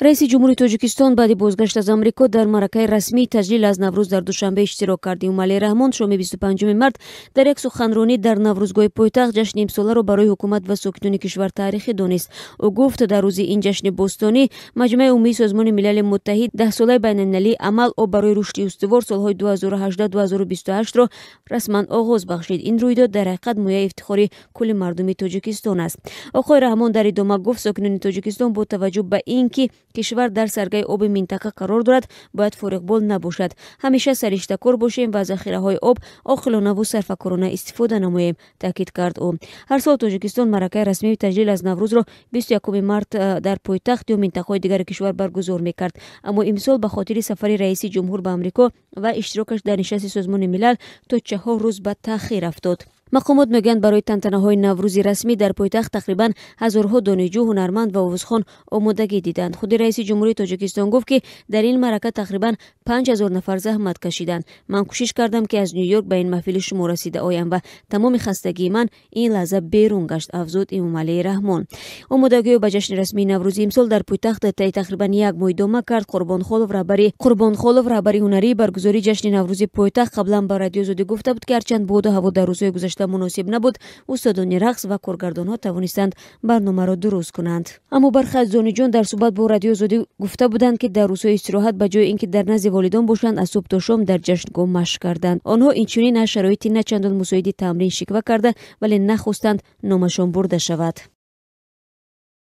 Раиси ҷумҳури Тоҷикистон баъди бозгашт аз Амрико дар маъракаи расмии таҷлил аз Наврӯз дар Душанбе иштирок кард. Эмомалӣ Раҳмон шоми 25 март дар як суханронӣ дар Наврӯзгоҳи пойтахт ҷашни имсоларо барои ҳукумат ва сокинони кишвар таърихӣ донист. Ӯ гуфт, дар рӯзи ин ҷашни бостонӣ Маҷмаи умумии Созмони Милали Муттаҳид 10-солаи байналмилалии амал об барои рушди устувор солҳои 2018-2028-ро расман оғоз бахшид. Ин рӯйдод дар ҳақиқат мояи ифтихори кулли мардуми Тоҷикистон аст. Оқои Раҳмон дар идома гуфт, сокинони Тоҷикистон бо таваҷҷӯҳ ба ин ки кишвар дар саргаи оби минтақа қарор дорад, бояд фориғбол набошад. Ҳамеша сариштакор бошем ва захираҳои об оқилонаву сарфакорона истифода намоем, таъкид кард ӯ. Ҳар сол Тоҷикистон маъракаи расмии таҷлил аз Наврӯзро 21 март дар пойтахт ё минтақаҳои дигари кишвар баргузор мекард. Аммо имсол ба хотири сафари раиси ҷумҳур ба Амрико ва иштирокаш дар нишасти Созмони Милал то 4 рӯз ба таъхир афтод. Мақомот мегӯянд, барои тантанаҳои наврӯзи расмӣ дар пойтахт тақрибан ҳазорҳо донишҷӯ, ҳунарманд ва овозхон омодагӣ диданд. Худи раиси ҷумҳурии Тоҷикистон гуфт, ки дар ин маърака тақрибан 5000 нафар заҳмат кашиданд. Ман кӯшиш кардам, ки аз Ню-Йорк ба ин маҳфили шумо расида оям ва тамоми хастагии ман ин лаҳза берун гашт, афзуд Эмомалӣ Раҳмон. Омодагиҳо ба ҷашни расмии наврӯзи имсол дар пойтахт таи тақрибан як моҳ идома кард. Қурбонхолов, раҳбари ҳунарии баргузории ҷашни наврӯзи пойтахт, қаблан ба Радиои Озодӣ гуфта буд, ки ҳарчанд боду ҳаво дар рӯзҳои гузашта муносиб набуд, устодони рақс ва коргардонҳо тавонистанд барномаро дуруст кунанд. Аммо бархе аз донишҷӯён дар суҳбат бо Радиои Озодӣ гуфта буданд, ки дар рӯзҳои истироҳат ба ҷои ин ки дар назди волидон бошанд, аз субҳ то шом дар ҷашнгоҳ машқ карданд. Онҳо инчунин аз шароити начандон мусоиди тамрин шиква карда, вале нахостанд номашон бурда шавад.